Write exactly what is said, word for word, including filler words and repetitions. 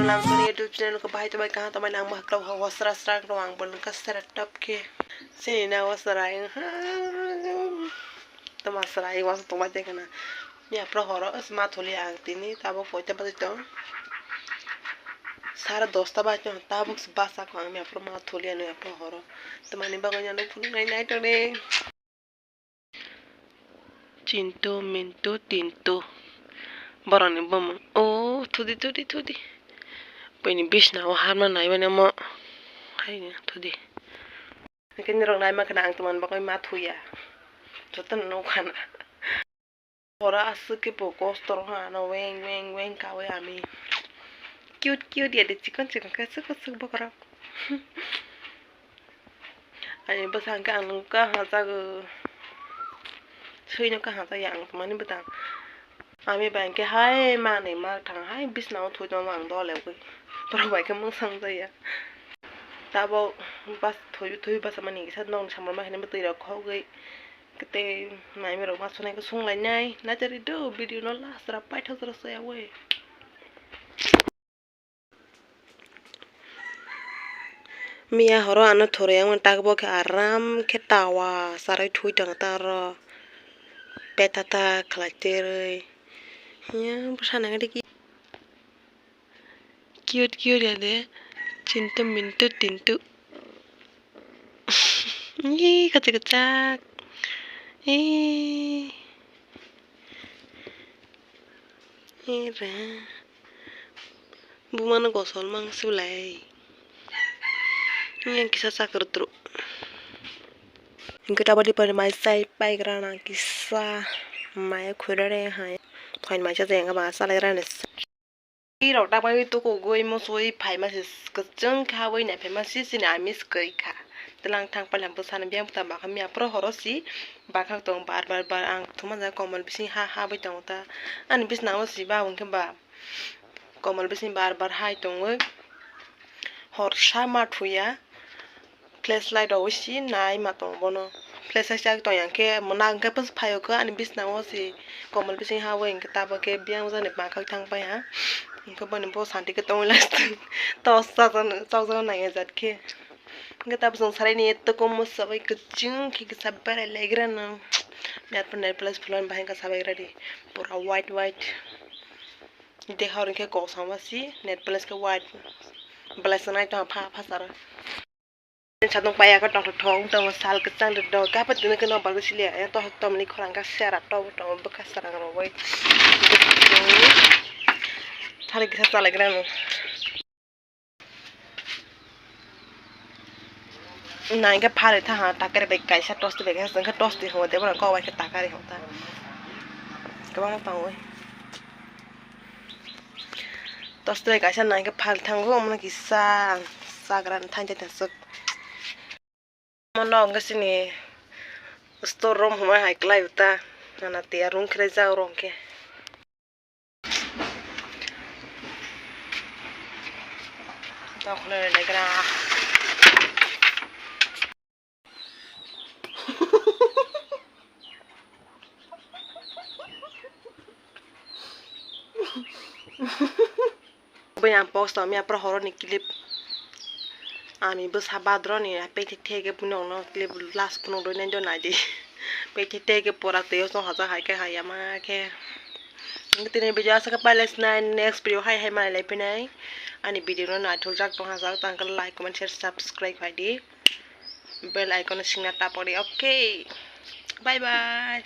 Lamsoni YouTube channel ko bahai to bai kaham to bai nang ma haklo ho wasra sra ko ang bol ka sera top ke. Sini na wasra ang ha. To masra ai was to ma de kana. Mi apro horo as ma thuli ang tini tabok poita bajai to. Sara dosta bajai to tabok basa ko ang mi apro ma thuli ano apro horo. To mani bagoi ano phunuk nai nai to de. Chintu, Mintu, Tintu. Borokni bumung. O, thudi, thudi, thudi. Buini bisna o hapna nai mani omo. Hai, thudi. Hwnkhe norok nai mankha na ang tongmani bagwi ma thuya. Jotono nukha na. Horo aswk khe bo kosto rok ha ano weng, weng, weng kaui ami. Cute, cute ya de chikon, chikon khe swk, swk bokhorok. Ani bwsa hwnkhe ang nung kaham jagw. Swino kaham jagw ang tongmani bwtang. Ami bai hwnkhe hai manwi ma thang hai bisnao thwi tongma ang dole wngwi. Borok bai khe mungsang jaya. Tabok bas thwi thwi basa mani kisa nokni samung ma hinwi twi rok khogwi. Tei mami rok ma sunai khe sunglainai. Naitari do video no last ra paithak jora soya woi. Miya horo ano thorwi wngmani tak bo khe aram khe tawa charwi thwi tongo ta oro petata khlai terwi. Hiya bwsa nang rigi cute cute ya de chintu mintu tintu. Ih kachak kachak. Ih. Era. Bumano gosol mang siblai. Yang kisa chakra tru. Hingke tabadi pari mai sai paigra na kisa. Mai khurare hai. Thoin mai sa jeng ba salai rani. Irok tabadi tukugui musui phaima se kwchwng kha ui nai phaima se chini ami swkari kha. Tlang thang pailham bwsano biyang bwta bakha miya phuru horo si bakha tong bar bar bar ang thuma ja komol bising ha ha bai tongo ta. Ani bisnango si ba hwnkhe ba komol bising bar bar hai tongwi horsa ma thuya. Flashlight rok ui si nai ma tongo bono. Flashlight chak tong yang khe mona hwnkhe bwswk phaio khe ani bisnango se komol bising ha ui hwnkhe tabok khe biyang jani bakha thang pai ha. Hwnkhe boni bo santi khe tongwi lai tongo. Tos chajak nai jat khe. Hwnkhe tabuk chwng salai ni eto kom mwsa bai kwchwng khe kisa berai lai gra no. Nail polish phuloni bahai wngkha sabai gra di. Pura white white. Deha hor hwnkhe kosong ma si nail polish khe white. Belai se nai tong pha pha sara. Sadung paya khe tongthok thok wng tongo sal kwchang rok do gabah tini khe nokbar sili ya to tomni khorang khe sera tok tongo bwkha sera rok bai. Thani kisa chalai gra no. Nai khe phalwi tha ha takari bai kaisa tosti bai kaisa wngkha tosti hwnwi tei bono kok bai khe takari hwn ta. Kwbangma tangwi. Tosti bai kaisa nai khe phalwi thango omo no kisa chagra thainte thaswk. Omo no hwnkhe chini store room hwnwi hai kwlai o ta nana tiya room khe jak rw hwnkhe. Tokhlai rwlai gra. Bini ang post tong miya pura horoni clip. Ani bwsa badroni pekthek theke phunukno clip last phunukdoi nai do naidi. Pekthek theke pura twi o chong hajak hai khe hai ya ma khe. Tini video aswk khe pailai sinai next video hai hai manai lai phinai. Ani video no naithok jak tong hajak tang khe like comment share subscribe hai di. Bell icon no singna tapori okay. Bye bye.